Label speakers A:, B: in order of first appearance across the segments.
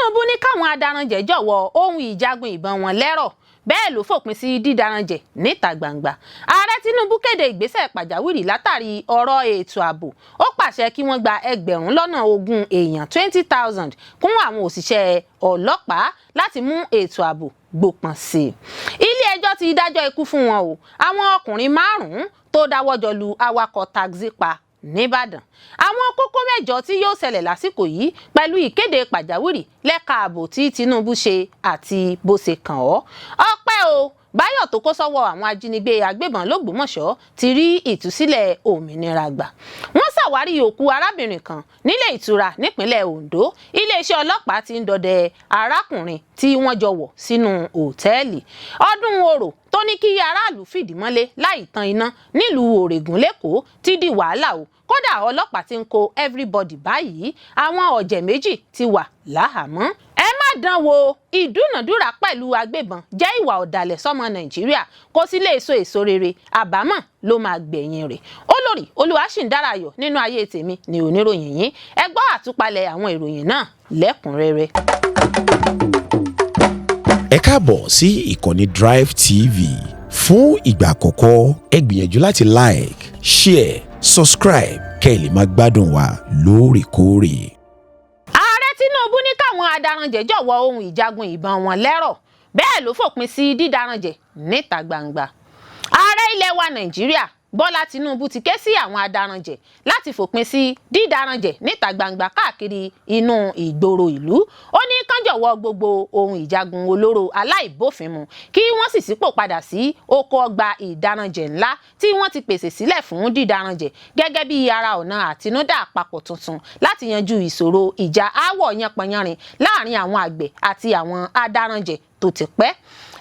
A: Tinubu ní káwọn adaranjẹ̀ jọ̀wọ́ ohun ìjagun ìbọn wọn lẹ́rọ̀, bẹ́ẹ̀ ló fòpin sí dídaranjẹ̀ níta gbangba. Ààrẹ Tinubu kéde ìgbésẹ̀ pàjáwìrì látàrí ọ̀rọ̀ ètò ààbò. Ó pàṣẹ kí wọ́n gba 20,000 èèyàn, 20,000, kún àwọn òṣìṣẹ́ ọlọ́pàá láti mú ètò ààbò gbópọn sí i. Ilé ẹjọ́ ti dájọ́ ikú fún wọn o, àwọn ọkùnrin márùn-ún tó dáwọ́ jọ lu awakọ̀ taxi pa nìbàdàn. Àwọn kókó mẹ́jọ tí yóò ṣẹlẹ̀ lásìkò yìí pẹ̀lú ìkéde pàjáwìrì lẹ́ka ààbò tí Tinubu ṣe àti bó ṣe kàn ọ́. Ọpẹ́ o, Báyọ̀ tó kó sọ́wọ́ àwọn ajínigbé agbébọn lÓgbómọ̀ṣọ́ ti rí ìtúsílẹ̀ òmìnira gbà. Wọ́n ṣàwárí òkú arábìnrin kan nílé ìtura nípínlẹ̀ Ondo. Iléeṣẹ́ ọlọ́pàá ti ń dọdẹ arákùnrin tí wọ́n jọ wọ̀ sínú òtẹ́ẹ̀lì. Ọdún Orò tó ní kí aráàlú fìdí mọ́lé láì tan iná nílùú Òrègùn lÉkòó ti di wàhálà o. Kódà, ọlọ́pàá ti ń kó everybody báyìí. Àwọn ọ̀jẹ̀ méjì ti wà láhàámọ́. Ẹ má dán wò, ìdúnàdúrà pẹ̀lú agbébọn jẹ́ ìwà ọ̀dàlẹ̀ sọ́mọ Nàìjíríà, kó sì lè so èso rere, àbámọ̀ ló máa gbẹ̀yìn rẹ̀. Olórí Olúwaṣìndárayọ̀ nínú ayé tèmi ni oníròyìn yín. Ẹ gbọ́ àtúpalẹ̀ àwọn ìròyìn náà lẹ́kùnrẹ́rẹ́.
B: Ẹ káàbọ̀ sí ìkànnì Drive TV. Fún ìgbà àkọ́kọ́, ẹ gbìyànjú láti like, share, subscribe kẹ́ ẹ lè máa gbádùn wa lóòrèkóòrè.
A: Ààrẹ Tinubu ní káwọn adaranjẹ̀ jọ̀wọ́ ohun ìjagun ìbọn wọn lẹ́rọ̀, bẹ́ẹ̀ ló fòpin sí dídaranjẹ̀ níta gbangba. Ààrẹ ilẹ̀ wa Nàìjíríà Bọ́lá Tinubu ti ké sí àwọn adaranjẹ̀ láti fòpin sí dídaranjẹ̀ níta gbangba káàkiri inú ìgboro ìlú. Ó ní kán jọ̀wọ́ gbogbo ohun ìjagun olóró aláìbófinmu, kí wọ́n sì sípò padà sí oko ọgbà ìdaranjẹ̀ ńlá tí wọ́n ti pèsè sílẹ̀ fún dídaranjẹ̀, gẹ́gẹ́ bí ara ọ̀nà àtinúdá àpapọ̀ tuntun láti yanjú ìṣòro ìjà aáwọ̀ yánpọnyánrin láàrin àwọn àgbẹ̀ àti àwọn adaranjẹ̀ tó ti pẹ́.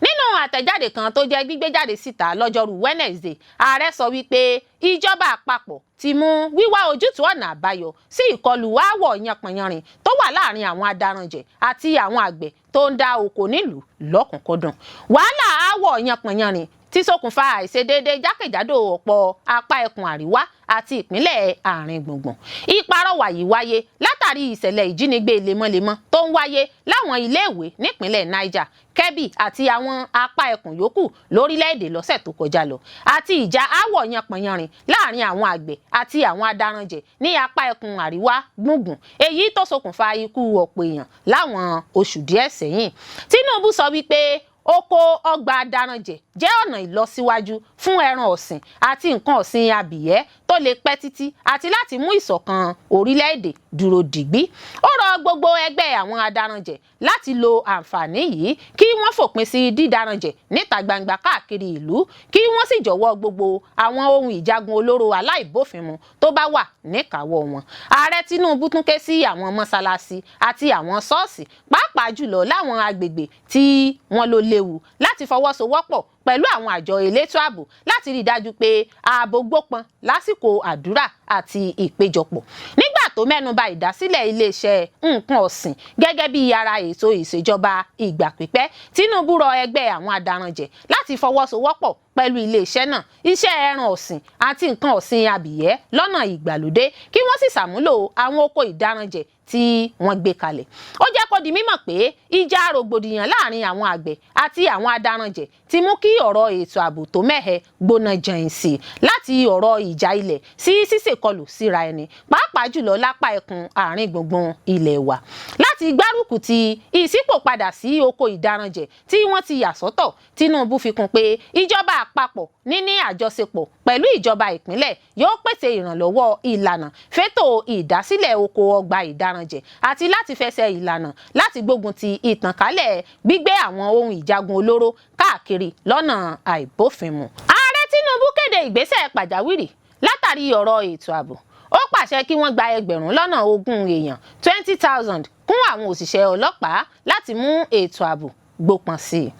A: Nínú àtẹ̀jáde kan tó jẹ́ gbígbé jáde síta lọ́jọ́rú Wednesday, ààrẹ sọ wípé ìjọba àpapọ̀ ti mú wíwá ojútùú ọ̀nà àbáyọ sí ìkọlù aáwọ̀ yánpọnyánrin tó wà láàrin àwọn adaranjẹ̀ àti àwọn àgbẹ̀ tó ń dá oko nílùú lọ́kùnkúndùn. Wàhálà aáwọ̀ yánpọnyánrin tí ṣokùnfà àìṣedéédé jákèjádò ọ̀pọ̀ apá ẹkùn àríwá àti ìpínlẹ̀ àárín gbùngbùn. Ìpàrọwà yìí wáyé látàrí ìṣẹ̀lẹ̀ ìjínigbé lemọ́lemọ́ tó ń wáyé láwọn iléèwé nípínlẹ̀ Niger, Kebbi àti àwọn apá ẹkùn yòókù lórílẹ̀‐èdè lọ́sẹ̀ tó kọjá lọ, àti ìjà aáwọ̀ yanpọ̀nyanrin láàrin àwọn àgbẹ̀ àti àwọn adaranjẹ̀ ní apá ẹkùn àríwá gbùngbùn, èyí tó ṣokùnfà ikú ọ̀pọ̀ èèyàn láwọn oṣù díẹ̀ sẹ́yìn. Tinubu sọ wípé oko ọgbà adaranjẹ̀ jẹ́ ọ̀nà ìlọsíwájú fún ẹran ọ̀sìn àti nǹkan ọ̀sìn abìyẹ́ tó lè pẹ́ títí àti láti mú ìṣọ̀kan orílẹ̀-èdè dúró digbí. Ó rọ gbogbo ẹgbẹ́ àwọn adaranjẹ̀ láti lo àǹfààní yìí, kí wọ́n fòpin sí dídaranjẹ̀ níta gbangba káàkiri ìlú, kí wọ́n sì jọ̀wọ́ gbogbo àwọn ohun ìjagun olóró aláìbófinmu tó bá wà níkàáwọ́ wọn. Ààrẹ Tinubu tún ké sí àwọn mọ́sálásí àti àwọn ṣọ́ọ̀ṣì, pàápàá jùlọ láwọn agbègbè tí wọ́n ló léwu, láti fọwọ́sowọ́pọ̀ pẹ̀lú àwọn àjọ elétò ààbò láti rí i dájú pé ààbò gbópọn lásìkò àdúrà àti ìpéjọpọ̀. Nígbà tó mẹ́nuba ìdásílẹ̀ iléeṣẹ́ nǹkan ọ̀sìn gẹ́gẹ́ bí ara ètò ìṣèjọba ìgbà pípẹ́, Tinubu rọ ẹgbẹ́ àwọn adaranjẹ̀ láti fọwọ́sowọ́pọ̀ pẹ̀lú iléeṣẹ́ náà, iṣẹ́ ẹran ọ̀sìn àti nǹkan ọ̀sìn abìyẹ́ lọ́nà ìgbàlódé, kí wọ́n sì ṣàmúlò àwọn oko ìdaranjẹ̀ tí wọ́n gbé kalẹ̀. Ó jẹ́ kó di mímọ̀ pé ìjà rògbòdìyàn láàrin àwọn àgbẹ̀ àti àwọn adaranjẹ̀ ti mú kí ọ̀rọ̀ ètò ààbò tó mẹ́hẹ gbóná jẹun sí i, láti ọ̀rọ̀ ìjà ilẹ̀ sí ṣíṣèkọlù síra ẹni, pàápàá jùlọ lápá ẹkùn àárín gbùngbùn ilẹ̀ wa. Láti gbárùkù ti ìṣípòpadà sí oko ìdaranjẹ̀ tí wọ́n ti yà sọ́tọ̀, Tinubu fi kún pé ìjọba àpapọ̀ níní àjọṣepọ̀ pẹ̀lú ìjọba ìpínlẹ̀ yóò pèsè ìrànlọ́wọ́ ìlànà fétò ìdásílẹ̀ oko ọgbà ìdaranjẹ̀ àti láti fẹsẹ̀ ìlànà láti gbógun ti ìtànkálẹ̀ gbígbé àwọn ohun ìjagun olóró káàkiri lọ́nà àìbófinmu. Ààrẹ Tinubu kéde ìgbésẹ̀ pàjáwìrì látàrí ọ̀rọ̀ ètò ààbò. Ó pàṣẹ kí wọ́n gba 20,000 èèyàn, 20,000, kún àwọn òṣìṣẹ́ ọlọ́pàá láti mú ètò ààbò gbópọn sí i.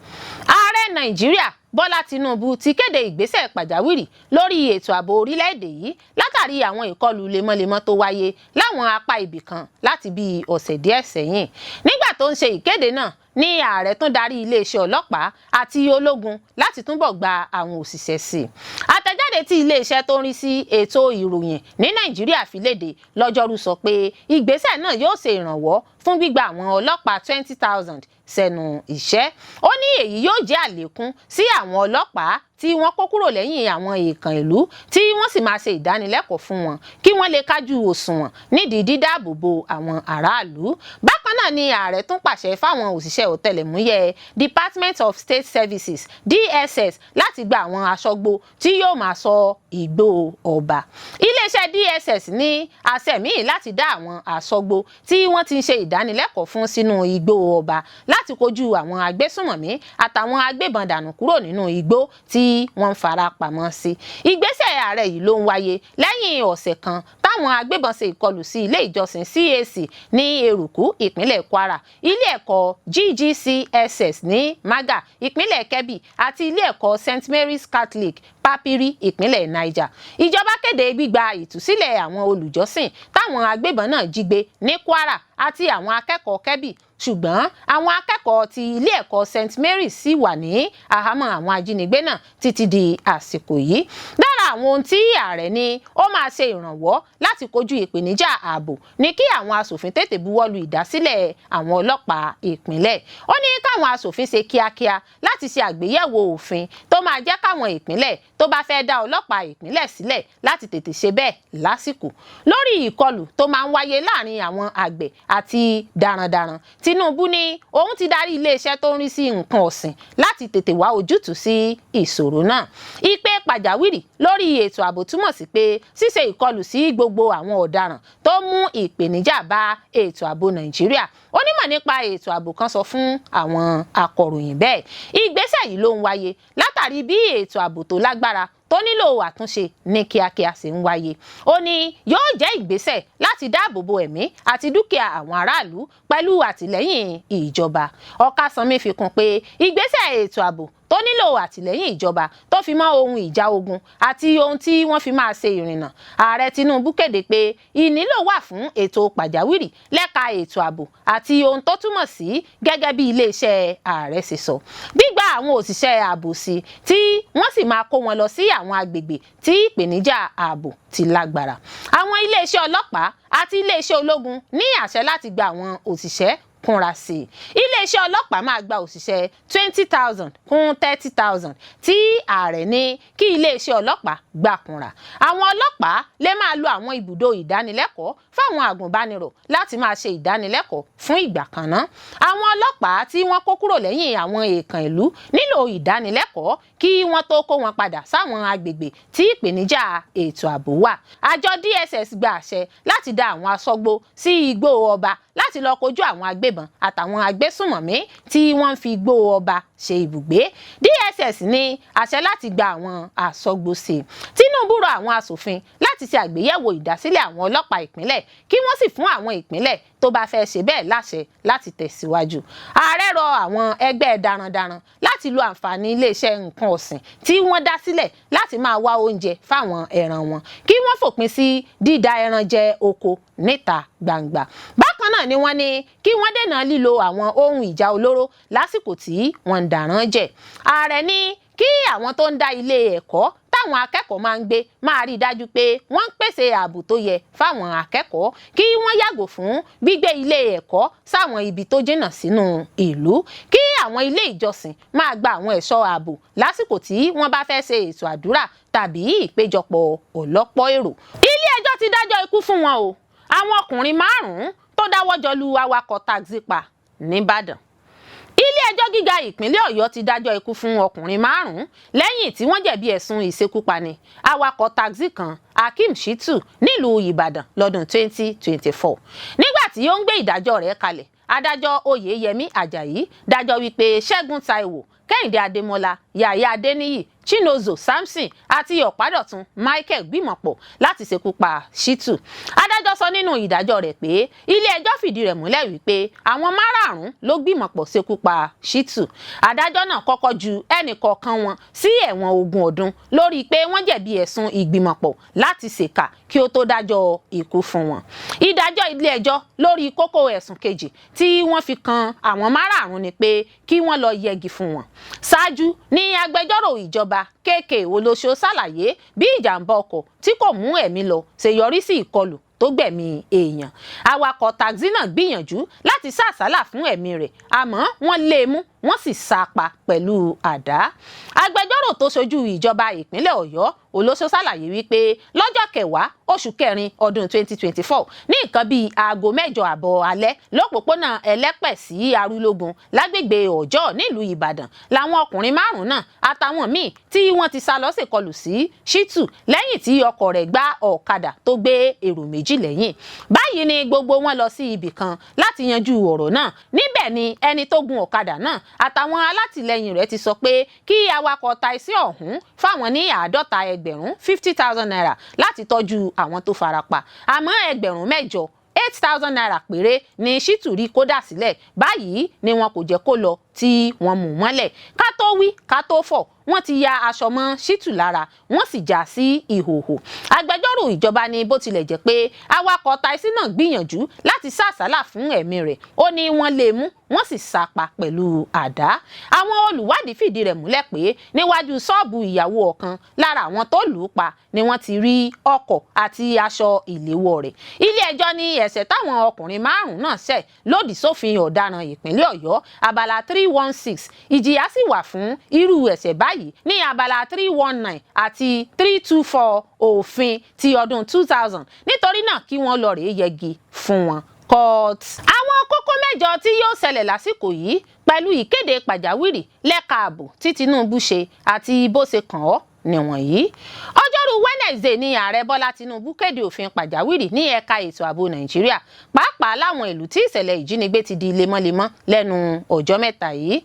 A: Ààrẹ Nàìjíríà Bọ́lá Tinubu ti kéde ìgbésẹ̀ pàjáwìrì lórí ètò ààbò orílẹ̀-èdè yìí látàrí àwọn ìkọlù lemọ́lemọ́ tó wáyé láwọn apá ibì kan láti bíi ọ̀sẹ̀ díẹ̀ sẹ́yìn. Nígbà tó ń ṣe ìkéde náà ní Ní ààrẹ tún darí iléeṣẹ́ ọlọ́pàá àti ológun láti túbọ̀ gba àwọn òṣìṣẹ́ sí i. Àtẹ̀jáde tí iléeṣẹ́ tó ń rí sí ètò ìròyìn ní Nàìjíríà fi léde lọ́jọ́rú sọ pé ìgbésẹ̀ náà yóò ṣe ìrànwọ́ fún gbígba àwọn ọlọ́pàá 20,000 sẹ́nu iṣẹ́. Ó ní èyí yóò jẹ́ àlékún sí àwọn ọlọ́pàá tí wọ́n kó kúrò lẹ́yìn àwọn èèkàn ìlú, tí wọ́n sì máa ṣe ìdánilẹ́kọ̀ọ́ fún wọn kí wọ́n lè kájú òṣùwọ̀n nídìí dídáàbòbò àwọn aráàlú. Bákan náà ni ààrẹ tún pàṣẹ fáwọn òṣìṣẹ́ ọ̀tẹlẹ̀múyẹ́ Department of State Services, DSS, láti gba àwọn aṣọ́gbó tí yóò máa ṣọ́ Igbó Ọba. Iléeṣẹ́ DSS ní àṣẹ míì láti dá àwọn aṣọ́gbó tí wọ́n ti ń ṣe ìdánilẹ́kọ̀ọ́ fún sínú Igbó Ọba láti kojú àwọn agbésùnmọ̀mí àtàwọn agbébọn dànù kúrò nínú igbó tí wọ́n ń fara pamọ́ sí. Ìgbésẹ̀ ààrẹ yìí ló ń wáyé lẹ́yìn ọ̀sẹ̀ kan táwọn agbébọn ṣe ìkọlù sí ilé ìjọsìn CAC ní Eruku, ìpínlẹ̀ Kwara, ilé ẹ̀kọ́ GGCSS ní Maga, ìpínlẹ̀ Kebbi, àti ilé ẹ̀kọ́ St Mary's Catholic, Papiri, ìpínlẹ̀ Niger. Ìjọba kéde gbígba ìtúsílẹ̀ àwọn olùjọ́sìn táwọn agbébọn náà jí gbé ní Kwara àti àwọn akẹ́kọ̀ọ́ Kebbi, ṣùgbọ́n àwọn akẹ́kọ̀ọ́ ti ilé ẹ̀kọ́ St Mary's sì wà ní àhámọ́ àwọn ajínigbé náà títí di àsìkò yìí. Lára àwọn ohun tí ààrẹ ní ó máa ṣe ìrànwọ́ láti kojú ìpèníjà ààbò ní kí àwọn aṣòfin tètè buwọ́lu ìdásílẹ̀ àwọn ọlọ́pàá ìpínlẹ̀. Ó ní káwọn aṣòfin ṣe kíákíá láti ṣe àgbéyẹ̀wò òfin tó máa jẹ́ káwọn ìpínlẹ̀ tó bá fẹ́ dá ọlọ́pàá ìpínlẹ̀ sílẹ̀ láti tètè ṣe bẹ́ẹ̀ lásìkò. Lórí ìkọlù tó máa ń wáyé láàrin àwọn àgbẹ̀ àti darandaran, Tinubu ní òun ti darí iléeṣẹ́ tó ń rí sí nǹkan ọ̀sìn láti tètè wá ojútùú sí ìṣòro náà. Ìpè pàjáwìrì lórí ètò ààbò túmọ̀ sí pé ṣíṣe ìkọlù sí gbogbo àwọn ọ̀daràn tó mú ìpèníjà bá ètò ààbò Nàìjíríà, onímọ̀ nípa ètò ààbò kan sọ fún àwọn akọ̀ròyìn bẹ́ẹ̀. Ìgbésẹ̀ yìí ló ń wáyé látàrí bí ètò ààbò tó lágbára tó nílò àtúnṣe ní kíákíá ṣe ń wáyé. Ó ní yóò jẹ́ ìgbésẹ̀ láti dáàbò bo ẹ̀mí àti dúkìá àwọn aráàlú pẹ̀lú àtìlẹ́yìn ìjọba. Ọ̀kásánmi fi kún pé ìgbésẹ̀ ètò ààbò tó nílò àtìlẹ́yìn ìjọba tó fi mọ́ ohun ìjà ogun àti ohun tí wọ́n fi máa ṣe ìrìnnà. Ààrẹ Tinubu kéde pé ìnílò wà fún ètò pàjáwìrì lẹ́ka ètò ààbò àti ohun tó túmọ̀ sí gẹ́gẹ́ bí iléeṣẹ́ ààrẹ ṣe sọ, gbígba àwọn òṣìṣẹ́ ààbò sí tí wọ́n sì máa kó wọn lọ sí àwọn agbègbè tí ìpèníjà ààbò ti lágbára. Àwọn iléeṣẹ́ ọlọ́pàá àti iléeṣẹ́ ológun ní àṣẹ láti gba àwọn òṣìṣẹ́ kúnra sí i. Iléeṣẹ́ ọlọ́pàá máa gba òṣìṣẹ́ 20,000 kún 30,000 tí ààrẹ ní kí iléeṣẹ́ ọlọ́pàá gbà kúnra. Àwọn ọlọ́pàá lè máa lo àwọn ibùdó ìdánilẹ́kọ̀ọ́ fáwọn àgùnbánirọ̀ láti máa ṣe ìdánilẹ́kọ̀ọ́ fún ìgbà kan náà. Àwọn ọlọ́pàá tí wọ́n kó kúrò lẹ́yìn àwọn èèkàn ìlú nílò ìdánilẹ́kọ̀ọ́ kí wọ́n tó kó wọn padà sáwọn agbègbè tí ìpèníjà ètò ààbò wà. Àjọ DSS gba àṣẹ láti dá àwọn aṣọ́gbó sí Igbó Ọba láti lọ kojú àwọn agbébọn àtàwọn agbésùnmọ̀mí tí wọ́n ń fi Igbó Ọba ṣe ibùgbé. DSS ní àṣẹ láti gba àwọn aṣọ́gbó sí i. Tinubu rọ àwọn aṣòfin láti ṣe àgbéyẹ̀wò ìdásílẹ̀ àwọn ọlọ́pàá ìpínlẹ̀, kí wọ́n sì fún àwọn ìpínlẹ̀ tó bá fẹ́ ṣe bẹ́ẹ̀ láṣẹ láti tẹ̀síwájú. Ààrẹ rọ àwọn ẹgbẹ́ darandaran láti lo àǹfààní iléeṣẹ́ nǹkan ọ̀sìn tí wọ́n dá sílẹ̀ láti máa wá oúnjẹ fáwọn ẹran wọn, kí wọ́n fòpin sí dídá ẹran jẹ oko níta gbangba. Bákan náà ni wọ́n ní kí wọ́n dènà lílo àwọn ohun ìjà olóró lásìkò tí wọ́n ń dàrán jẹ. Ààrẹ ní kí àwọn tó ń dá ilé ẹ̀kọ́ táwọn akẹ́kọ̀ọ́ máa ń gbé máa rí i dájú pé wọ́n ń pèsè ààbò tó yẹ fáwọn akẹ́kọ̀ọ́, kí wọ́n yàgò fún gbígbé ilé ẹ̀kọ́ sáwọn ibi tó jìnnà sínú ìlú, kí àwọn ilé ìjọsìn máa gba àwọn ẹ̀ṣọ́ ààbò lásìkò tí wọ́n bá fẹ́ ṣe ètò àdúrà tàbí ìpéjọpọ̀ ọ̀lọ́pọ̀ èrò. Ilé ẹjọ́ ti dájọ́ ikú fún wọn o, àwọn ọkùnrin márùn-ún tó dáwọ́ jọ lu awakọ̀ taxi pa nìbàdàn. Ilé-ẹjọ́ gíga ìpínlẹ̀ Ọ̀yọ́ ti dájọ́ ikú fún ọkùnrin márùn-ún lẹ́yìn tí wọ́n jẹ̀bi ẹ̀sùn ìṣekúpani awakọ̀ taxi kan, Hakeem Shittu, nílùú Ìbàdàn lọ́dún 2024. Nígbà tí ó ń gbé ìdájọ́ rẹ̀ kalẹ̀, adájọ́ Oyèyẹmí Ajayi dájọ́ wípé Ṣẹ́gun Taiwo Kẹ́hìndé Adémọ́lá, Yàyà Adéníyì, Chinozo Samson àti Ọ̀pádọ̀tun Michael gbìmọ̀pọ̀ láti ṣekú pa Shittu. Adájọ́ sọ nínú ìdájọ́ rẹ̀ pé ilé-ẹjọ́ fìdí rẹ̀ múlẹ̀ wípé àwọn márààrún ló gbìmọ̀pọ̀ ṣekú pa Shittu. Adájọ́ náà kọ́kọ́ ju ẹnì kọ̀ọ̀kan wọn sí ẹ̀wọ̀n 20 ọdún lórí pé wọ́n jẹ̀bi ẹ̀sùn ìgbìmọ̀pọ̀ láti ṣèkà kí ó tó dájọ́ ikú fún wọn. Ìdájọ́ ilé-ẹjọ́ lórí kókó ẹ̀sùn kejì tí wọ́n fi kan àwọn márààrún ni pé kí wọ́n lọ yẹgi fún wọn. Ṣáájú ní agbẹjọ́rò ìjọba KK Olóṣó ṣàlàyé bí ìjàmbá ọkọ̀ tí kò mú ẹ̀mí lọ ṣe yọrí sí ìkọlù tó gbẹ̀mí èèyàn. Awakọ̀ taxi náà gbìyànjú láti sá àsálà fún ẹ̀mí rẹ̀, àmọ́ wọ́n lé e mú, wọ́n sì sá a pa pẹ̀lú àdá. Agbẹjọ́rò tó ṣojú ìjọba ìpínlẹ̀ Ọ̀yọ́, Olóṣó, ṣàlàyé wípé lọ́jọ́ 10 oṣù kẹrin ọdún 2024, ní nǹkan bíi aago 8:30 alẹ́, lọ́pòpónà Ẹlẹ́pẹ̀ sí Arúlógún lágbègbè Ọjọ́ nílùú Ìbàdàn, làwọn ọkùnrin márùn-ún náà àtàwọn míì tí wọ́n ti sá lọ ṣèkọlù sí Shittu lẹ́yìn tí ọkọ̀ rẹ̀ gbá ọ̀kadà tó gbé èrò méjì lẹ́yìn. Báyìí ni gbogbo wọn lọ sí ibì kan láti yanjú ọ̀rọ̀ náà. Níbẹ̀ ni ẹni tó gun ọ̀kadà náà àtàwọn alátìlẹyìn rẹ̀ ti sọ pé kí awakọ̀ taxi ọ̀hún fáwọn ní 50,000, ₦50,000, láti tọ́jú àwọn tó farapa, àmọ́ 8,000, ₦8,000 péré ni Shittu rí kó dà sílẹ̀. Báyìí ni wọn kò jẹ́ kó lọ tí wọ́n mú mọ́lẹ̀. Ká tó wí ká tó fọ̀, wọ́n ti ya aṣọ mọ́ Shittu lára, wọ́n sì já sí ìhòhò. Agbẹjọ́rò ìjọba ní bó tilẹ̀ jẹ́ pé awakọ̀ taxi náà gbìyànjú láti sá àsálà fún ẹ̀mí rẹ̀, ó ní wọ́n lé e mú, wọ́n sì sá pa pẹ̀lú àdá. Àwọn olùwádìí fìdí rẹ̀ múlẹ̀ pé níwájú ṣọ́ọ̀bù ìyàwó ọ̀kan lára àwọn tó lù ú pa ni wọ́n ti rí ọkọ̀ àti aṣọ ìléwọ́ rẹ̀. Ilé ẹjọ́ ní ẹ̀ṣẹ̀ táwọn ọkùnrin márùn-ún náà ṣẹ̀ lòdì sófin ọ̀daràn ìpínlẹ̀ Ọ̀yọ́, abala 316. Ìjìyà sì wà fún irú ẹ̀ṣẹ̀ báyìí ní abala 319 àti 324 òfin ti ọdún 2000. Nítorí náà, kí wọ́n lọ rèé yẹgi fún wọn. Court. Àwọn kókó mẹ́jọ tí yóò ṣẹlẹ̀ lásìkò yìí pẹ̀lú ìkéde pàjáwìrì lẹ́ka ààbò tí Tinubu ṣe àti bó ṣe kàn ọ́ nìwọ̀nyí. Ọjọ́rú Wednesday ní Ààrẹ Bọ́lá Tinubu kéde òfin pàjáwìrì ní ẹ̀ka ètò ààbò Nàìjíríà, pàápàá láwọn ìlú tí ìṣẹ̀lẹ̀ ìjínigbé ti di lemọ́lemọ́ lẹ́nu ọjọ́ mẹ́ta yìí.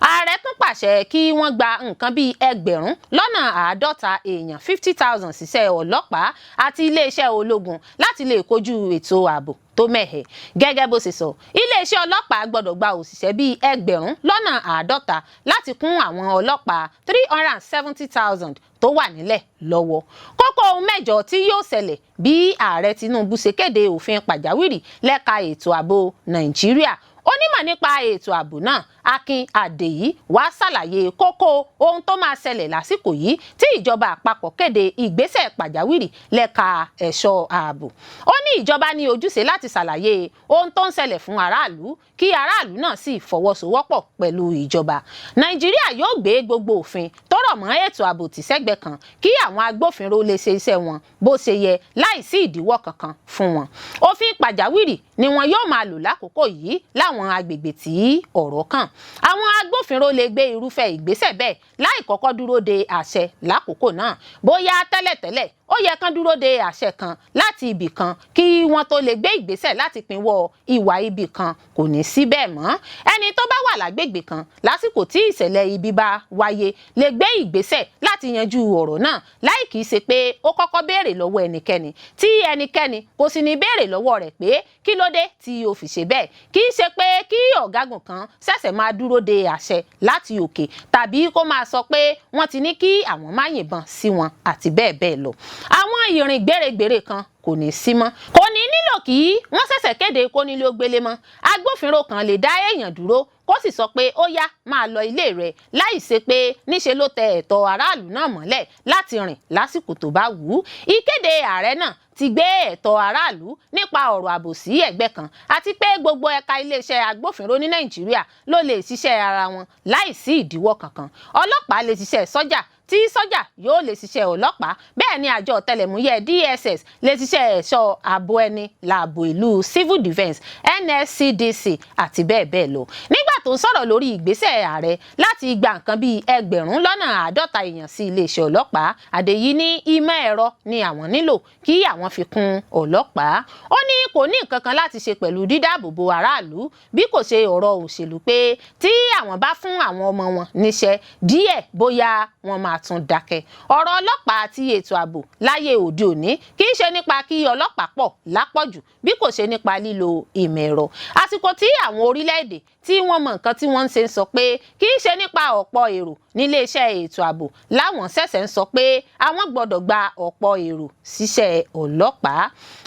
A: Ààrẹ tún pàṣẹ kí wọ́n gba nǹkan bíi 50,000 èèyàn, 50,000, ṣiṣẹ́ ọlọ́pàá àti iléeṣẹ́ ológun láti lè kojú ètò ààbò tó mẹ́hẹ̀. Gẹ́gẹ́ bó ṣe sọ, iléeṣẹ́ ọlọ́pàá gbọ́dọ̀ gba òṣìṣẹ́ bíi 50,000 láti kún àwọn ọlọ́pàá 370,000 tó wà nílẹ̀ lọ́wọ́. Kókó ohun mẹ́jọ tí yóò ṣẹlẹ̀ bí Ààrẹ Tinubu ṣe kéde òfin pàjáwìrì lẹ́ka ètò ààbò Nàìjíríà. Onímọ̀ nípa ètò ààbò náà, Akin Àdèyí, wá ṣàlàyé kókó ohun tó máa ṣẹlẹ̀ lásìkò yìí tí ìjọba àpapọ̀ kéde ìgbésẹ̀ pàjáwìrì lẹ́ka ẹ̀ṣọ́ ààbò. Ó ní ìjọba ní ojúṣe láti ṣàlàyé ohun tó ń ṣẹlẹ̀ fún aráàlú, kí aráàlú náà sì fọwọ́sowọ́pọ̀ pẹ̀lú ìjọba. Nàìjíríà yóò gbé gbogbo òfin tó rọ̀ mọ́ ètò ààbò tì sẹ́gbẹ̀ẹ́ kan kí àwọn agbófinró lè ṣe iṣẹ́ wọn bó ṣe yẹ láìsí ìdíwọ́ kankan fún wọn. Òfin pàjáwìrì ni wọn yóò máa lò lákòókò yìí láwọn agbègbè tí ọ̀rọ̀ kàn. Àwọn agbófinró lè gbé irúfẹ́ ìgbésẹ̀ bẹ́ẹ̀ láì kọ́kọ́ dúró de àṣẹ lákòókò náà. Bóyá tẹ́lẹ̀tẹ́lẹ̀, ó yẹ kán dúró de àṣẹ kan láti ibì kan kí wọ́n tó lè gbé ìgbésẹ̀ láti pinwọ́ ìwà ibì kan, kò ní sí bẹ́ẹ̀ mọ́. Ẹni tó bá wà lágbègbè kan lásìkò tí ìṣẹ̀lẹ̀ ibi bá wáyé lè gbé ìgbésẹ̀ láti yanjú ọ̀rọ̀ náà láì kìí ṣe pé ó kọ́kọ́ béèrè lọ́wọ́ ẹnikẹ́ni, tí ẹnikẹ́ni kò sì ní béèrè lọ́wọ́ rẹ̀ pé kí ló dé tí o fi ṣe bẹ́ẹ̀. Kì í ṣe pé kí ọ̀gágun kan ṣẹ̀ṣẹ̀ máa dúró de àṣẹ láti òkè tàbí kó máa sọ pé wọ́n ti ní kí àwọn má yìnbọn sí wọn àti bẹ́ẹ̀ bẹ́ẹ̀ lọ. Àwọn ìrìn gbèrègbèrè kan kò ní sí mọ́. Kò ní nílò kí wọ́n ṣẹ̀ṣẹ̀ kéde kónílé ó gbélé mọ́. Agbófinró kan lè dá èèyàn dúró kó sì sọ pé ó yá, máa lọ ilé rẹ̀, láì ṣe pé níṣe ló tẹ ẹ̀tọ́ aráàlú náà mọ́lẹ̀ láti rìn lásìkò tó bá wù ú. Ìkéde ààrẹ náà ti gbé ẹ̀tọ́ aráàlú nípa ọ̀rọ̀ ààbò sí ẹ̀gbẹ́ kan, àti pé gbogbo ẹ̀ka iléeṣẹ́ agbófinró ní Nàìjíríà ló lè ṣiṣẹ́ ara wọn láì sí ìdíwọ́ kankan. Ọlọ́pàá lè ṣiṣẹ́ sọ́jà, tí sọ́jà yóò lè ṣiṣẹ́ ọlọ́pàá. Bẹ́ẹ̀ ni àjọ ọ̀tẹlẹ̀múyẹ́ DSS lè ṣiṣẹ́ ẹ̀ṣọ́ ààbò ẹni láàbò ìlú, civil defence, NSCDC àti bẹ́ẹ̀ bẹ́ẹ̀ lọ. Nígbà tó ń sọ̀rọ̀ lórí ìgbésẹ̀ ààrẹ láti gba nǹkan bíi 50,000 èèyàn sí iléeṣẹ́ ọlọ́pàá, Àdèyí ní ìmọ̀ ẹ̀rọ ni àwọn nílò kí àwọn fi kún ọlọ́pàá. Ó ní kò ní nǹkan kan láti ṣe pẹ̀lú dídáàbòbò aráàlú bí kò ṣe ọ̀rọ̀ òṣèlú, pé tí àwọn bá fún àwọn ọmọ wọn níṣẹ́ díẹ̀, bóyá wọ́n máa tún dákẹ́. Ọ̀rọ̀ ọlọ́pàá àti ètò ààbò láyé òde òní kì í ṣe nípa kí ọlọ́pàá pọ̀ lápọ̀jù bí kò ṣe nípa lílo ìmọ̀ ẹ̀rọ. Àsìkò tí àwọn orílẹ̀-èdè tí wọ́n mọ nǹkan tí wọ́n ń ṣe ń sọ pé kì í ṣe nípa ọ̀pọ̀ èrò níléeṣẹ́ ètò ààbò láwọn ṣẹ̀ṣẹ̀ ń sọ pé àwọn gbọ́dọ̀ gba ọ̀pọ̀ èrò síṣẹ́ ọlọ́pàá.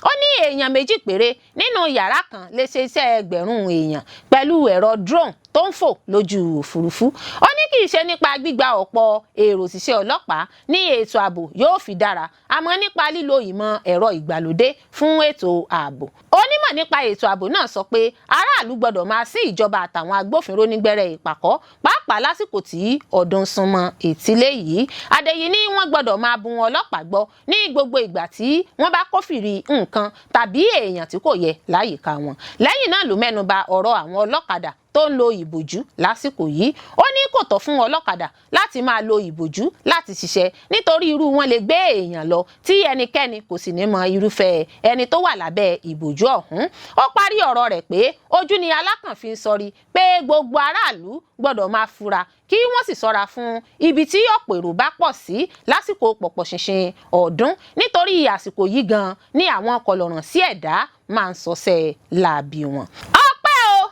A: Ó ní èèyàn 2 péré nínú yàrá kan lè ṣe iṣẹ́ 1,000 èèyàn pẹ̀lú ẹ̀rọ drone tó ń fò lójú òfurufú. Ó ní kì í ṣe nípa gbígba ọ̀pọ̀ èrò síṣẹ́ ọlọ́pàá ní ètò ààbò yóò fi dára, àmọ́ nípa lílo ìmọ̀ ẹ̀rọ ìgbàlódé fún ètò ààbò. Onímọ̀ nípa ètò ààbò náà sọ pé aráàlú gbọ́dọ̀ máa sí ìjọba àtàwọn agbófinró nígbẹ́rẹ́ ìpàkọ́, pàápàá lásìkò tí ọdún súnmọ́ etílé yìí. Àdèyí ní wọ́n gbọ́dọ̀ máa bun ọlọ́pàá gbọ́ ní gbogbo ìgbà tí wọ́n bá kófìrí nǹkan tàbí èèyàn tí kò yẹ láyìíká wọn. Lẹ́yìn náà ló mẹ́nu bà ọ̀rọ̀ àwọn ọlọ́kadà tó ń lo ìbòjú lásìkò yìí. Ó ní kò tọ́ fún ọlọ́kadà láti máa lo ìbòjú láti ṣiṣẹ́, nítorí irú wọn lè gbé èèyàn lọ tí ẹnikẹ́ni kò sì ní mọ irúfẹ́ ẹni tó wà lábẹ́ ìbòjú ọ̀hún. Ó parí ọ̀rọ̀ rẹ̀ pé ojú ni alákànfin ń sọrí, pé gbogbo aráàlú gbọ́dọ̀ máa fura kí wọ́n sì ṣọ́ra fún ibi tí ọ̀pọ̀ èrò bá pọ̀ sí lásìkò pọ̀pọ̀ ṣinṣin ọdún, nítorí àsìkò yìí gan ni àwọn kọlọ̀ràn sí ẹ̀dá máa ń sọsẹ́ láabi wọn. Ọpẹ́ o,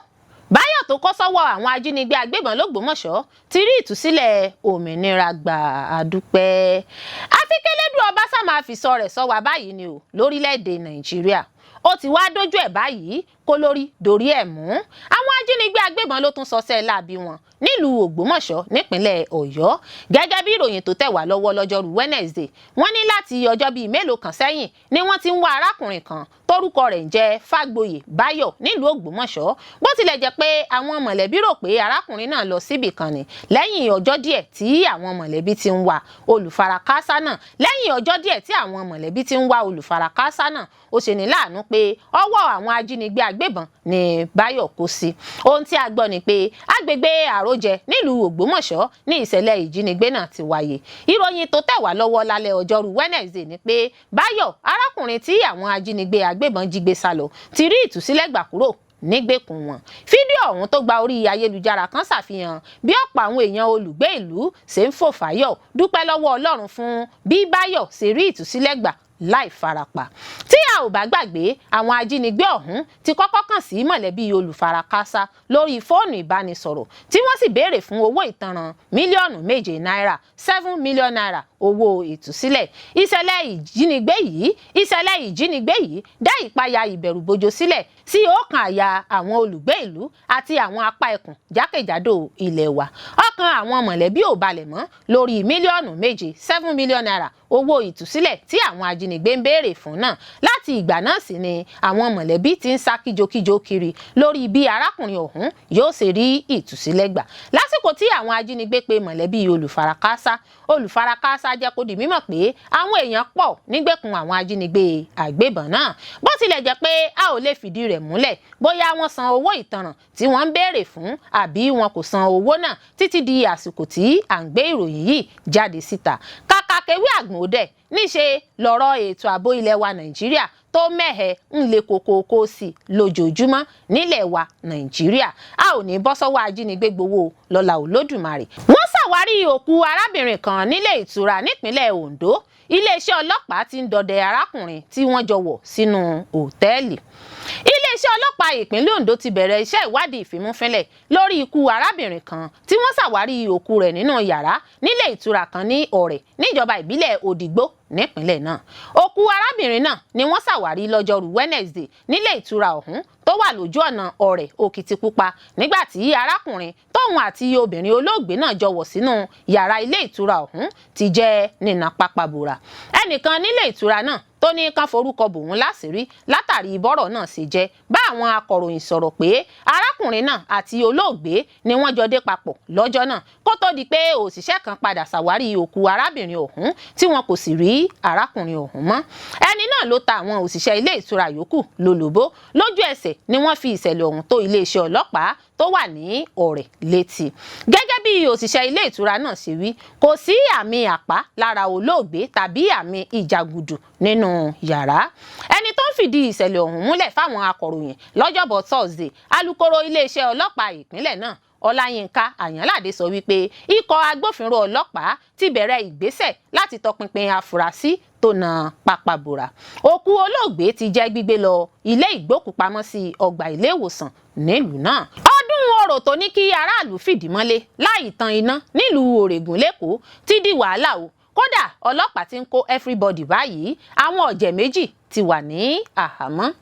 A: Báyọ̀ tó kọ́ sọ́wọ́ àwọn ajínigbé agbébọn l'Ógbómọ̀ṣọ́ ti rí ìtúsílẹ̀ òmìnira gbà, àdúpẹ́. Àfi k'Elédùà ọba sá máa fi sọ rẹ̀ sọ wá báyìí ni o lórílẹ̀‐èdè Nàìjíríà. Ó ti wá dójú ẹ̀ báyìí, kó lórí dorí ẹ̀ mú. Àwọn ajínigbé agbébọn ló tún sọsẹ́ láabi wọn nílùú Ògbómọ̀ṣọ́ nípínlẹ̀ Ọ̀yọ́. Gẹ́gẹ́ bí ìròyìn tó tẹ̀ wá lọ́wọ́ lọ́jọ́rú Wednesday, wọ́n ní láti ọjọ́ bíi mélòó kan sẹ́yìn ni wọ́n ti ń wá arákùnrin kan tórúkọ rẹ̀ ń jẹ́ Fágboyè Báyọ̀ nílùú Ògbómọ̀ṣọ́. Bó tilẹ̀ jẹ́ pé àwọn mọ̀lẹ́bí rò pé arákùnrin náà lọ síbì kan ni, lẹ́yìn ọjọ́ díẹ̀ tí àwọn mọ̀lẹ́bí ti ń wá olùfarakásá náà lẹ́yìn ọjọ́ díẹ̀ tí àwọn mọ̀lẹ́bí ti ń wá olùfarakásá náà, ó ṣe ní láàánú pé ọwọ́ àwọn ajínigbé agbébọn ni Báyọ̀ kó sí. Ohun tí a gbọ́ ni pé agbègbè Àròjẹ nílùú Ògbómọ̀ṣọ́ ní ìṣẹ̀lẹ̀ ìjínigbé náà ti wáyé. Ìròyìn tó tẹ̀ wá lọ́wọ́ lálẹ́ ọjọ́rú Wednesday ni pé Báyọ̀, arákùnrin tí àwọn ajínigbé agbébọn jí gbé sálọ, ti rí ìtúsílẹ̀ gbà kúrò nígbèkùn wọn. Fídíò ọ̀hún tó gba orí ayélujára kan ṣàfihàn bí ọ̀pọ̀ àwọn èèyàn olùgbé ìlú ṣe ń fò fáyọ̀ dúpẹ́ lọ́wọ́ Ọlọ́run fún bí Báyọ̀ ṣe rí ìtúsílẹ̀ gbà láì farapa. Tí a ò bá gbàgbé, àwọn ajínigbé ọ̀hún ti kọ́kọ́ kàn sí mọ̀lẹ́bí olùfarakásá lórí fóònù ìbánisọ̀rọ̀, tí wọ́n sì béèrè fún owó ìtanràn 7 mílíọ̀nù náírà, ₦7 million, owó ìtúsílẹ̀. Ìṣẹ̀lẹ̀ ìjínigbé yìí dá ìpayà ìbẹ̀rùbojo sílẹ̀ sí ọkàn àyà àwọn olùgbé ìlú àti àwọn apá ẹkùn jákèjádò ilẹ̀ wa. Ọkàn àwọn mọ̀lẹ́bí ò balẹ̀ mọ́ lórí 7 mílíọ̀nù, ₦7 million, owó ìtúsílẹ̀ tí àwọn ajínigbé ń béèrè fún náà. Láti ìgbà náà sì ni àwọn mọ̀lẹ́bí ti ń sá kíjokíjo kiri lórí bí arákùnrin ọ̀hún yóò ṣe rí ìtúsílẹ̀ gbà. Lásìkò tí àwọn ajínigbé pe mọ̀lẹ́bí olùfarakásá, olùfarakásá jẹ́ kó di mímọ̀ pé àwọn èèyàn pọ̀ nígbèkùn àwọn ajínigbé àgbébọn náà. Bó tilẹ̀ jẹ́ pé a ò lè fìdí rẹ̀ múlẹ̀ bóyá wọ́n san owó ìtanràn tí wọ́n ń béèrè fún àbí wọn kò san owó náà títí di àsìkò tí à ń gbé ìròyìn yìí jáde síta. Kàkà kéwé àgbọ̀n ó dẹ̀ níṣe lọ̀rọ̀ ètò ààbò ilẹ̀ wa Nàìjíríà tó mẹ́hẹ̀ ń le kókókó sí i lójoojúmọ́ nílẹ̀ wa Nàìjíríà. A ò ní bọ́ sọ́wọ́ ajínigbé gbowó lọ́la Olódùmarè. Wọ́n ṣàwárí òkú arábìnrin kan nílé ìtura nípínlẹ̀ Ondo. Iléeṣẹ́ ọlọ́pàá ti ń dọdẹ arákùnrin tí wọ́n jọ wọ̀ sínú òtẹ́ẹ̀lì. Iléeṣẹ́ ọlọ́pàá ìpínlẹ̀ Ondo ti bẹ̀rẹ̀ iṣẹ́ ìwádìí ìfimúfínlẹ̀ lórí ikú arábìnrin kan tí wọ́n ṣàwárí òkú rẹ̀ nínú yàrá nílé ìtura kan ní Ọ̀rẹ́, níjọba ìbílẹ̀ Òdìgbò nípínlẹ̀ náà. Òkú arábìnrin náà ni wọ́n ṣàwárí lọ́jọ́rú Wednesday nílé ìtura ọ̀hún tó wà lójú ọ̀nà Ọ̀rẹ́ Òkìtìpupa, nígbà tí arákùnrin tóun àti obìnrin olóògbé náà jọ wọ̀ sínú yàrá ilé ìtura ọ̀hún ti jẹ́ nínà pápábora. Ẹnìkan nílé ìtura náà Tó ní kán forúkọ bòun láṣìírí látàrí bọ́rọ̀ náà ṣe jẹ́, bá àwọn akọ̀ròyìn sọ̀rọ̀ pé arákùnrin náà àti olóògbé ni wọ́n jọ dé papọ̀ lọ́jọ́ náà, kó tó di pé òṣìṣẹ́ kan padà ṣàwárí òkú arábìnrin ọ̀hún tí wọn kò sì rí arákùnrin ọ̀hún mọ́. Ẹni náà ló ta àwọn òṣìṣẹ́ ilé ìtura yòókù lólobó. Lójú ẹsẹ̀ ni wọ́n fi ìṣẹ̀lẹ̀ ọ̀hún tó iléeṣẹ́ ọlọ́pàá tó wà ní Ọ̀rẹ́ létí. Gẹ́gẹ́ bí òṣìṣẹ́ ilé ìtura náà ṣe wí, kò sí àmì àpá lára olóògbé tàbí àmì ìjàgùdù nínú yàrá. Ẹni tó ń fìdí ìṣẹ̀lẹ̀ ọ̀hún múlẹ̀ fáwọn akọ̀ròyìn lọ́jọ́bọ̀ Thursday, alukoro iléeṣẹ́ ọlọ́pàá ìpínlẹ̀ náà, Ọláyínká Àyànládé, sọ wípé ikọ̀ agbófinró ọlọ́pàá ti bẹ̀rẹ̀ ìgbésẹ̀ láti tọpinpin afurasí tó na pápá bora. Òkú olóògbé ti jẹ́ gbígbé lọ ilé ìgbókùpamọ́sí ọgbà ilé ìwòsàn nílùú náà. Ọdún orò tó ní kí aráàlú fìdí mọ́lé láì tan iná nílùú Òrègùn lÉkòó ti di wàhálà o. Kódà, ọlọ́pàá ti ń kó everybody báyìí. Àwọn ọ̀jẹ̀ 2 ti wà ní àhámọ́.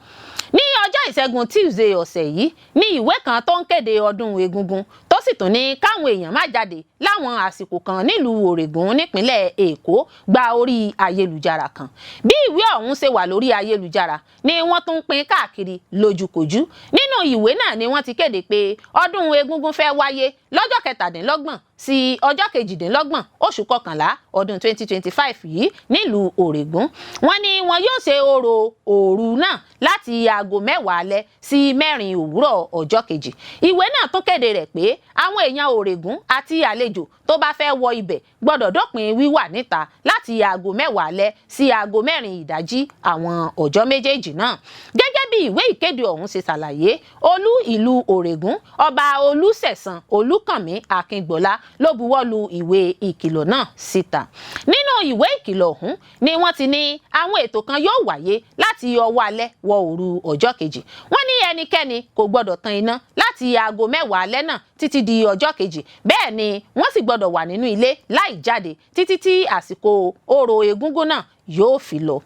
A: Ní ọjọ́ Ìṣẹ́gun Tuesday ọ̀sẹ̀ yìí ní ìwé kan tó ń kéde ọdún Egungun, tó sì tún ní káwọn èèyàn má jáde láwọn àsìkò kan nílùú Òrègùn nípínlẹ̀ Èkó, gba orí ayélujára kan. Bí ìwé ọ̀hún ṣe wà lórí ayélujára ni wọ́n tún ń pín káàkiri lójúkojú. Nínú ìwé náà ni wọ́n ti kéde pé ọdún Egungun fẹ́ wáyé lọ́jọ́ 27 sí ọjọ́ 28 oṣù kọkànlá ọdún 2025 yìí nílùú Òrègùn. Wọ́n ní wọn yóò ṣe orò òru náà láti aago 10 alẹ́ sí 4 òwúrọ̀ ọjọ́ kejì. Ìwé náà tún kéde rẹ̀ pé àwọn èèyàn Òrègùn àti àlejò tó bá fẹ́ wọ ibẹ̀ gbọ́dọ̀ dópin wíwà níta láti aago 10 alẹ́ sí aago 4 ìdájí àwọn ọjọ́ méjèèjì náà, gẹ́gẹ́ bí ìwé ìkéde ọ̀hún ṣe ṣàlàyé. Olú ìlú Òrègùn, Ọba Olùṣẹ̀san Olùkànmí Akíngbọ́lá, ló buwọ́ lu ìwé ìkìlọ̀ náà síta. Nínú ìwé ìkìlọ̀ ọ̀hún ni wọ́n ti ní àwọn ètò kan yóò wáyé láti ọwọ́ alẹ́ wọ òru ọjọ́ kejì. Wọ́n ní ẹnikẹ́ni kò gbọ́dọ̀ tan iná láti aago 10 alẹ́ náà títí di ọjọ́ kejì. Bẹ́ẹ̀ ni wọ́n sì gbọ́dọ̀ wà nínú ilé láì jáde títí tí àsìkò orò egúngún náà yóò fi lọ.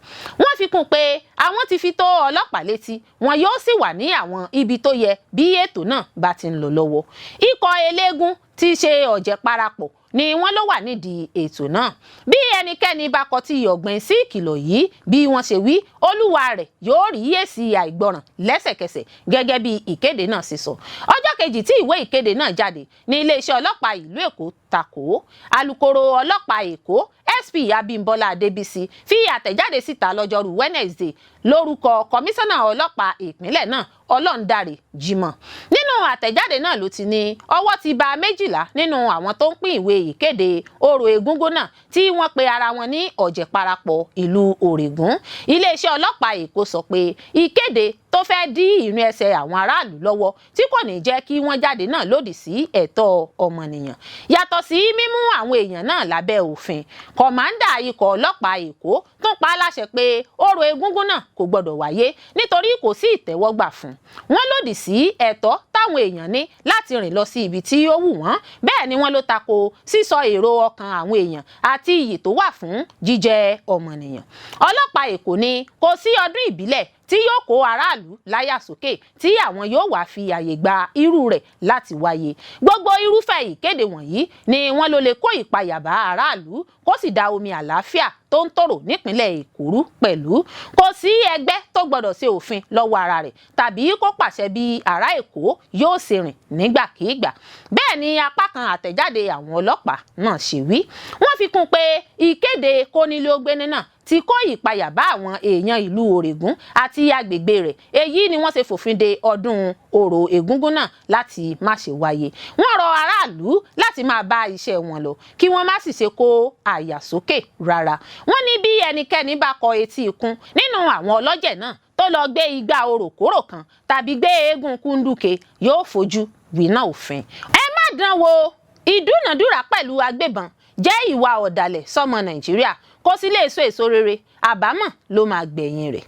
A: Wọ́n fi kún pé àwọn ti fi tó ọlọ́pàá létí, wọn yóò sì wà ní àwọn ibi tó yẹ bí ètò náà bá ti ń lọ lọ́wọ́. Ikọ̀ eléégún tí í ṣe Ọ̀jẹ̀ Parapọ̀ ni wọ́n ló wà nídìí ètò náà. Bí ẹnikẹ́ni bá kọtí ọ̀gbìn sí ìkìlọ̀ yìí, bí wọ́n ṣe wí, olúwa rẹ̀ yóò rí èsì àìgbọràn lẹ́sẹ̀kẹsẹ̀, gẹ́gẹ́ bí ìkéde náà ṣe sọ. Ọjọ́ kejì tí ìwé ìkéde náà jáde ní iléeṣẹ́ ọlọ́pàá ìlú Èkó takò. Alukoro ọlọ́pàá Èkó, SP Abímbọ́lá Adébísí, fi àtẹ̀jáde síta lọ́jọ́rú Wednesday lórúkọ kọmíṣánná ọlọ́pàá ìpínlẹ̀ náà, Ọlọ́ndarè Jimoh. Nínú àtẹ̀jáde náà ló ti ní ọwọ́ ti ba 12 nínú àwọn tó ń pín ìwé ìkéde orò egúngún náà, tí wọ́n pe ara wọn ní Ọ̀jẹ̀ Parapọ̀ ìlú Òrègùn. Iléeṣẹ́ ọlọ́pàá Èkó sọ pé ìkéde tó fẹ́ dí ìrìn ẹsẹ̀ àwọn aráàlú lọ́wọ́, tí kò ní jẹ́ kí wọ́n jáde náà, lòdì sí ẹ̀tọ́ ọmọnìyàn. Yàtọ̀ sí mímú àwọn èèyàn náà lábẹ́ òfin, kọ̀mándà ikọ̀ ọlọ́pàá Èkó tún pa á láṣẹ pé orò egúngún náà kò gbọdọ̀ wáyé, nítorí kò sí ìtẹ́wọ́gbà fún wọn, lòdì sí ẹ̀tọ́ táwọn èèyàn ní láti rìn lọ sí ibi tí ó wù wọ́n. Bẹ́ẹ̀ ni wọ́n ló tako sísọ èrò ọkàn àwọn èèyàn àti iyì tó wà fún jíjẹ́ ọmọnìyàn. Ọlọ́pàá Èkó ní kò sí ọdún ìbílẹ̀ tí yóò kó aráàlú láyà sókè tí àwọn yóò wá fi àyè gba irú rẹ̀ láti wáyé. Gbogbo irúfẹ́ ìkéde wọ̀nyí ni wọ́n ló lè kó ìpayà bá aráàlú, kó sì da omi àlàáfíà tó ń tòrò nípínlẹ̀ Èkó rú pẹ̀lú. Kò sí ẹgbẹ́ tó gbọ́dọ̀ ṣe òfin lọ́wọ́ ara rẹ̀ tàbí kó pàṣẹ bí ará Èkó yóò ṣe rìn nígbàkigbà. Bẹ́ẹ̀ ni apá kan àtẹ̀jáde àwọn ọlọ́pàá náà ṣe wí. Wọ́n fi kún pé ìkéde kónílé-ó-gbélé náà ti kó ìpayà bá àwọn èèyàn ìlú Òrègùn àti agbègbè rẹ̀. Èyí ni wọ́n ṣe fòfin de ọdún orò egúngún náà láti má ṣe wáyé. Wọ́n rọ aráàlú láti máa bá iṣẹ́ wọn lọ, kí wọ́n má sì ṣe kó àyà sókè rárá. Wọ́n ní bí ẹnikẹ́ni bá kọ etí ikún nínú àwọn ọlọ́jẹ̀ náà tó lọ gbé igbá oròkórò kan tàbí gbé eégún kúndùkè, yóò fojú winá òfin. Ẹ má dán wò. Ìdúnàdúrà pẹ̀lú agbébọn jẹ́ ìwà ọ̀dàlẹ̀ sọ́mọ Nàìjíríà, kò sì lè so èso rere, àbámọ̀ ló máa gbẹ̀yìn rẹ̀.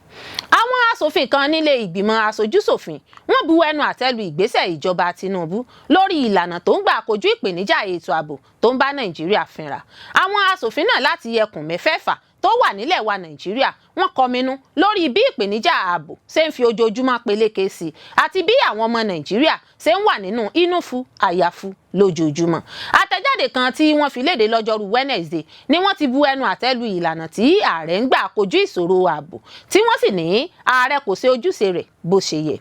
A: Àwọn aṣòfin kan nílé ìgbìmọ̀ aṣojúṣòfin, wọ́n bu ẹnu àtẹ́ lu ìgbésẹ̀ ìjọba Tinubu lórí ìlànà tó ń gbà kojú ìpèníjà ètò ààbò tó ń bá Nàìjíríà fínra. Àwọn aṣòfin náà láti ẹkùn mẹ́fẹ̀ẹ̀fà tó wà nílẹ̀ wa Nàìjíríà, wọ́n kọminú lórí bí ìpèníjà ààbò ṣe ń fi ojoojúmọ́ peléke sí i àti bí àwọn ọmọ Nàìjíríà ṣe ń wà nínú inúfu àyàfu lójoojúmọ́. Àtẹ̀jáde Àtẹ̀jáde kan tí wọ́n fi léde lọ́jọ́rú Wednesday ni wọ́n ti bu ẹnu àtẹ́ lu ìlànà tí ààrẹ ń gbà kojú ìṣòro ààbò, tí wọ́n sì ní ààrẹ kò ṣe ojúṣe rẹ̀ bó ṣe yẹ.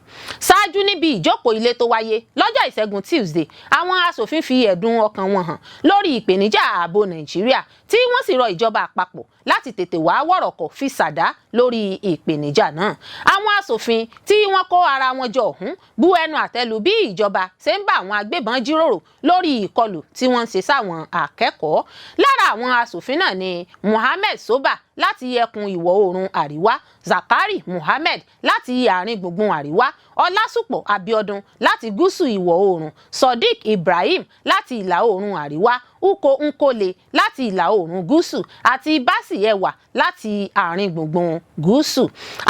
A: Ṣáájú, níbi ìjókòó ilé tó wáyé lọ́jọ́ Ìṣẹ́gun Tuesday, àwọn aṣòfin fi ẹ̀dùn ọkàn wọn hàn lórí ìpèníjà ààbò Nàìjíríà, tí wọ́n sì rọ ìjọba àpapọ̀ láti tètè wá wọ̀rọ̀kọ̀ fi ṣàdá lórí ìpèníjà náà. Àwọn aṣòfin tí wọ́n kó ara wọn jọ ọ̀hún bu ẹnu àtẹ́ lu bí ìjọba ṣe ń bá àwọn agbébọn jíròrò lórí ìkọlù tí wọ́n ń ṣe sáwọn akẹ́kọ̀ọ́. Lára àwọn aṣòfin náà ni Muhammed Soba láti ẹkùn Ìwọ̀ Oòrùn Àríwá, Zakari Muhammed láti Àárín Gbùngbùn Àríwá, Ọlásùpọ̀ Abiodun láti Gúúsù Ìwọ̀ Oòrùn, Sodiq Ibrahim láti Ìlà Oòrùn Àríwá, Uko Nkole láti Ìlà Oòrùn Gúúsù àti Basi Ẹwà láti Àárín Gbùngbùn Gúúsù.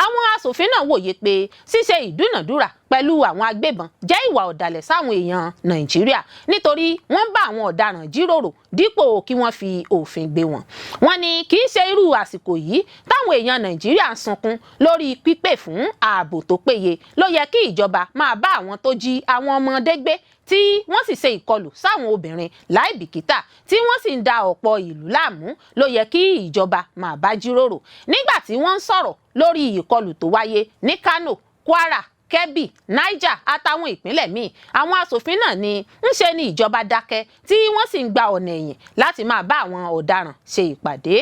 A: Àwọn aṣòfin náà wòye pé ṣíṣe ìdúnàdúrà pẹ̀lú àwọn agbébọn jẹ́ ìwà ọ̀dàlẹ̀ sáwọn èèyàn Nàìjíríà, nítorí wọ́n ń bá àwọn ọ̀daràn jíròrò dípò kí wọ́n fi òfin gbé wọn. Wọ́n ní kì í ṣe irú àsìkò yìí táwọn èèyàn Nàìjíríà ń sunkún lórí pípè fún ààbò tó péye ló yẹ kí ìjọba máa bá àwọn tó jí àwọn ọmọdé gbé, tí wọ́n sì ṣe ìkọlù sáwọn obìnrin láìbìkítà, tí wọ́n sì ń da ọ̀pọ̀ ìlú láàmú ló yẹ kí ìjọba máa bá jíròrò. Nígbà tí wọ́n ń sọ̀rọ̀ lórí ìkọlù tó wáyé ní Kano, Kwara, Kebbi, Niger àtàwọn ìpínlẹ̀ míì, àwọn aṣòfin náà ní ńṣe ni ìjọba dákẹ́, tí wọ́n sì ń gba ọ̀nà ẹ̀yìn láti máa bá àwọn ọ̀daràn ṣe ìpàdé.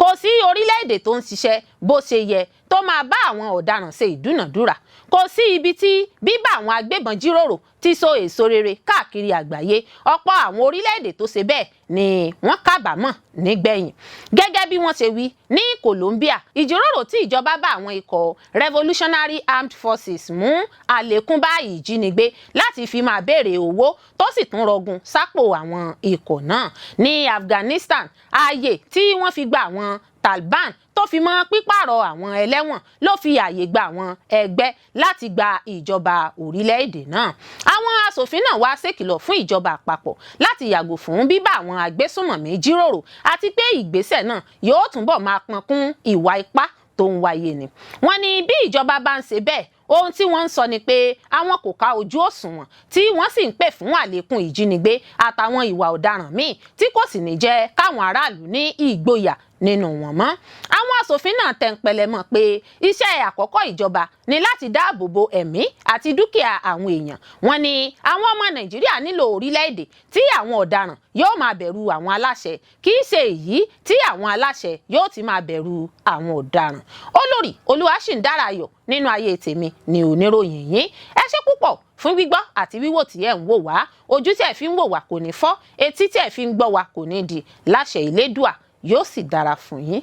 A: Kò sí orílẹ̀-èdè tó ń ṣiṣẹ́ bó ṣe yẹ tó máa bá àwọn ọ̀daràn ṣe ìdúnàdúrà. Kò sí ibi tí bíbá àwọn agbébọn jíròrò ti so èso rere káàkiri àgbáyé. Ọ̀pọ̀ àwọn orílẹ̀-èdè tó ṣe bẹ́ẹ̀ ni wọ́n kábàámọ̀ nígbẹ̀yìn. Gẹ́gẹ́ bí wọ́n ṣe wí, ní Colombia, ìjíròrò tí ìjọba bá àwọn ikọ̀ Revolutionary Armed Forces mú àlékún bá ìjínigbé láti fi máa béèrè owó, tó sì tún rọgùn sápò àwọn ikọ̀ náà. Ní Afghanistan, ààyè tí wọ́n fi gba àwọn Taliban tó fi mọ́ pípààrọ̀ àwọn ẹlẹ́wọ̀n ló fi ààyè gba àwọn ẹgbẹ́ láti gba ìjọba orílẹ̀-èdè náà. Àwọn aṣòfin náà wá ṣèkìlọ̀ fún ìjọba àpapọ̀ láti yàgò fún bíbá àwọn agbésùnmọ̀mí jíròrò, àti pé ìgbésẹ̀ náà yóò túnbọ̀ máa pọn kún ìwà ipá tó ń wáyé ni. Wọ́n ní bí ìjọba bá ń ṣe bẹ́ẹ̀, ohun tí wọ́n ń sọ ni pé àwọn kò ká ojú òṣùwọ̀n, tí wọ́n sì ń pè fún àlékún ìjínigbé àtàwọn ìwà ọ̀daràn míì, tí kò sì ní jẹ́ káwọn aráàlú ní ìgboyà nínú wọn mọ́. Àwọn aṣòfin náà tẹnpẹlẹ mọ́ pé iṣẹ́ àkọ́kọ́ ìjọba ní láti dáàbò bo ẹ̀mí àti dúkìá àwọn èèyàn. Wọ́n ní àwọn ọmọ Nàìjíríà nílò orílẹ̀-èdè tí àwọn ọ̀daràn yóò máa bẹ̀rù àwọn aláṣẹ, kì í ṣe èyí tí àwọn aláṣẹ yóò ti máa bẹ̀rù àwọn ọ̀daràn. Olórí Olúwaṣìǹdárayọ̀ nínú ayé tèmi ni oníròyìn yín. Ẹ ṣé púpọ̀ fún gbígbọ́ àti wíwò tí ẹ̀ ń wò wá. Ojú tí ẹ̀ fi ń wò wá kò ní fọ́, etí tí ẹ̀ fi ń gbọ́ wá kò ní di. Láṣẹ Ìlédùà, yóò sì dára fún yín.